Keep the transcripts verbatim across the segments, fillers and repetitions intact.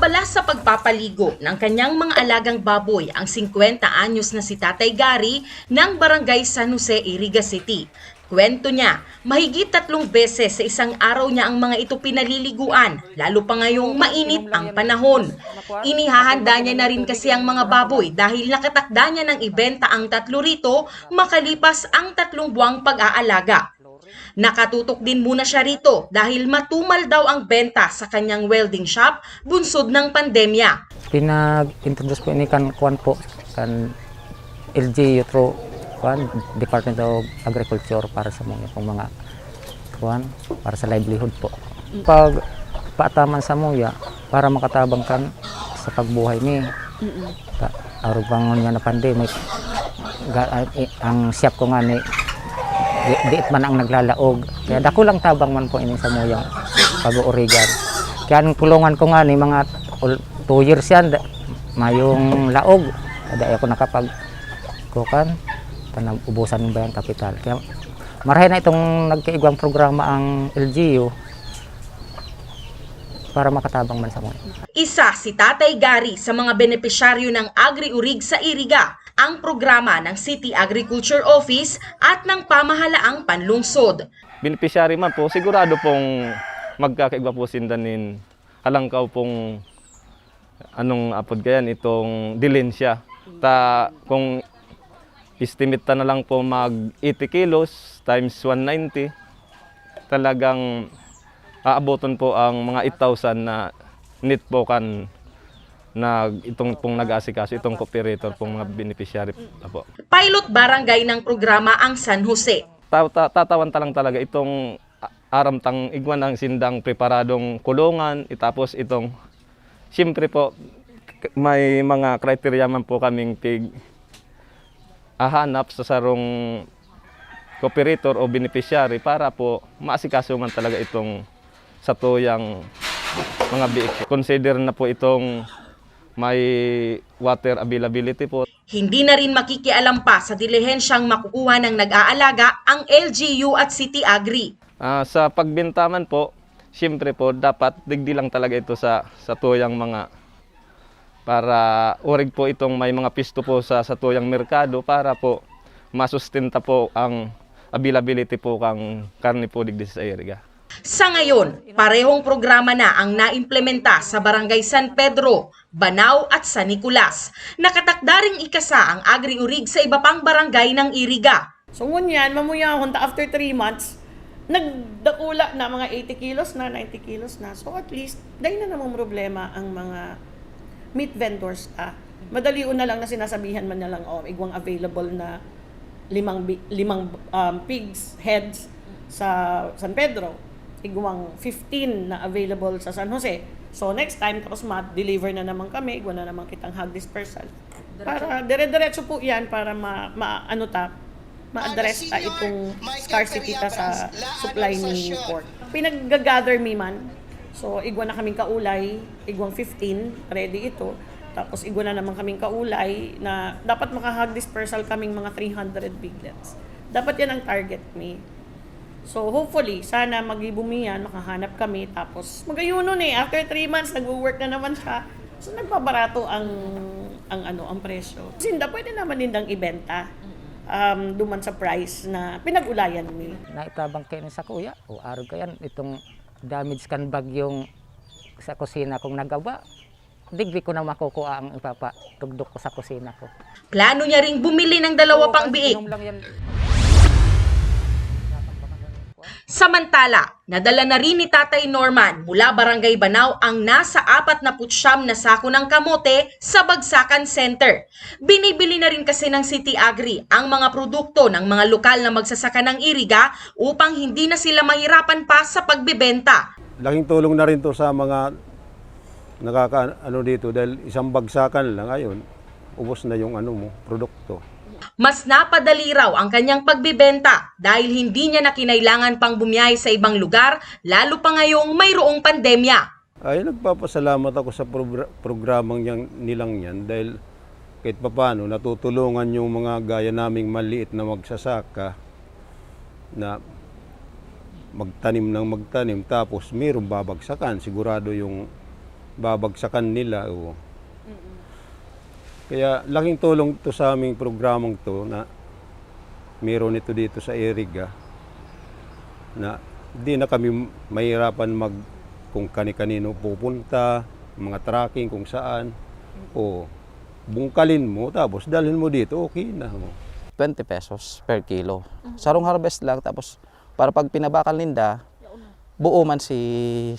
Wala sa pagpapaligo ng kanyang mga alagang baboy ang singkwenta anyos na si Tatay Gary ng Barangay San Jose, Iriga City. Kwento niya, mahigit tatlong beses sa isang araw niya ang mga ito pinaliliguan, lalo pa ngayong mainit ang panahon. Inihahanda niya na rin kasi ang mga baboy dahil nakatakda niya ng ibenta ang tatlo rito makalipas ang tatlong buwang pag-aalaga. Nakatutok din muna siya rito dahil matumal daw ang benta sa kanyang welding shop bunsod ng pandemya. Pinag-introduce po ini kan kuwan po, kan L G U through kuwan, Department of Agriculture para sa mga, kung mga kuwan, para sa livelihood po. Pag paataman sa muya, para makatabang kan sa pagbuhay ni. Mm. Ta-, arog pa ngunyan na pandemic, ga-, ay, i-, ang shop ko nga ni, di, diit man ang naglalaog. Kaya dakulang tabang man po ini sa muyang pag-uurigan. Kaya ang kulungan ko nga ni mga ul-, two years yan, da-, mayong laog. Dai ako nakapag-, kukan, tanang ubusan ng bayang kapital. Kaya marahay na itong nagkaigwang programa ang L G U para makatabang man sa mga. Isa si Tatay Gary sa mga benepisyaryo ng Agri-Urig sa Iriga, ang programa ng City Agriculture Office at ng pamahalaang panlungsod. Beneficiary man po, sigurado pong magkakaigwa po sinda nin halangkaw pong anong apod kayan, itong dilensya. Ta, kung estimate ta na lang po mag eighty kilos times one ninety, talagang aaboton po ang mga eight thousand na net po kan nag-, itong pong nag-aasikaso, itong cooperator pong mga beneficiary po. Pilot barangay ng programa ang San Jose. Ta-, ta-, tatawan ta lang talaga itong a-, aram tang igwa ng sindang preparadong kulungan, itapos itong, siyempre po, k-, may mga criteria man po kaming pig-, ahanap sa sarong cooperator o beneficiary para po maasikaso man talaga itong satuyang mga biik. Consider na po itong may water availability po. Hindi na rin makikialam pa sa dilihensyang makukuha ng nag-aalaga ang L G U at City Agri. Ah, sa pagbenta man po, siyempre po, dapat digdi lang talaga ito sa, sa tuyang mga, para urig po itong may mga pisto po sa, sa tuyang merkado para po masustenta po ang availability po kang karne po digdi sa Iriga. Sa ngayon, parehong programa na ang naimplementa sa Barangay San Pedro, Banao at San Nicolas. Nakatakda ring ikasa ang Agri-Urig sa iba pang barangay ng Iriga. So, ngunyan, mamuyahon ta after three months, nagdakula na, mga eighty kilos na, ninety kilos na. So, at least, dai na namang problema ang mga meat vendors ta. Madalion na lang na sinasabihan man na lang, "Oh, igwang available na limang bi-, limang, um, pigs heads sa San Pedro, igwang fifteen na available sa San Jose." So, next time, tapos ma-deliver na naman kami, igwa na naman kitang hog dispersal. Para dire-diretso po yan, para ma-, ma-, ano ta, ma-address ta itong scarcity ta sa supply ni pork. Pinag-gather mi man. So, igwa na kaming kaulay, igwang fifteen, ready ito. Tapos, igwa na naman kaming kaulay na dapat maka-hog dispersal kaming mga three hundred piglets. Dapat yan ang target mi. So, hopefully, sana magibo mi yan, makahanap kami. Tapos, magayunon eh. After three months, nagwo-work na naman siya. So, nagbabarato ang, ang ano, ang presyo. Sinda, pwede naman nindang ibenta, um, duman sa price na pinag-ulayan mi. Naitabang kayo sa kuya, o arog kayan, itong damage kan bagyong sa kusina kong nagawa. Digdi ko na makukuha ang ipapatugdok ko sa kusina ko. Plano niya ring bumili ng dalawa pang biik. Samantala, nadala na rin ni Tatay Norman mula Barangay Banao ang nasa apat na put siyam na sako ng kamote sa Bagsakan Center. Binibili na rin kasi ng City Agri ang mga produkto ng mga lokal na magsasaka ng Iriga upang hindi na sila mahirapan pa sa pagbebenta. Laking tulong na rin 'to sa mga nakaka-, ano dito, dahil isang bagsakan lang, ayun, ubos na yung ano mo, produkto. Mas napadali raw ang kanyang pagbebenta dahil hindi niya na kinailangan pang bumiyahe sa ibang lugar, lalo pa ngayong mayroong pandemya. Ay, nagpapasalamat ako sa progra-, programang yang, nilang yan dahil kahit papaano natutulungan yung mga gaya naming maliit na magsasaka na magtanim ng magtanim, tapos mayroong babagsakan. Sigurado yung babagsakan nila. Oo. Kaya laking tulong to sa aming programang to na meron ito dito sa Iriga na di na kami mahirapan mag kung kani-kanino pupunta, mga trekking kung saan. O bungkalin mo tapos dalhin mo dito, okay na. Oh. Twenty pesos per kilo. Sarong harvest lang, tapos para pag pinabakal ninda, buo man si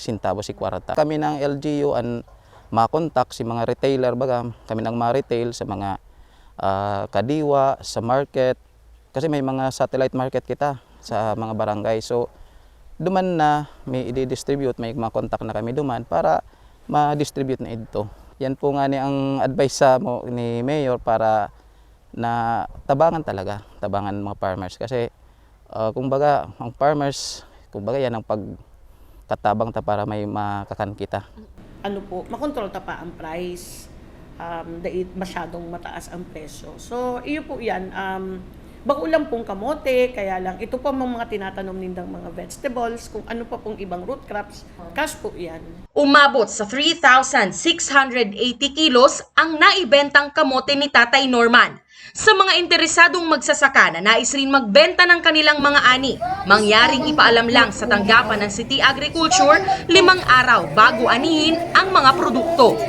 sintabo, si kwarta. Kami ng L G U ang makontak si mga retailer, baga kami nang ma-retail sa mga ah, kadiwa, sa market. Kasi may mga satellite market kita sa mga barangay. So, duman na may i-distribute, may makontak na kami duman para ma-distribute na idto. Yan po nga ni ang advice sa mo ni Mayor para na tabangan talaga, tabangan mga farmers kasi ah, kumbaga ang farmers, kumbaga yan ang pagkatabang ta para may makakan kita. Ano po, makontrol ta pa ang price. Um, dahil masyadong mataas ang presyo. So, iyo po yan. Um, bako lang pong kamote, kaya lang ito po ang mga tinatanom nindang mga vegetables, kung ano pa pong ibang root crops, cash po yan. Umabot sa three thousand six hundred eighty kilos ang naibentang kamote ni Tatay Norman. Sa mga interesadong magsasaka na nais rin magbenta ng kanilang mga ani, mangyaring ipaalam lang sa tanggapan ng City Agriculture limang araw bago anihin ang mga produkto.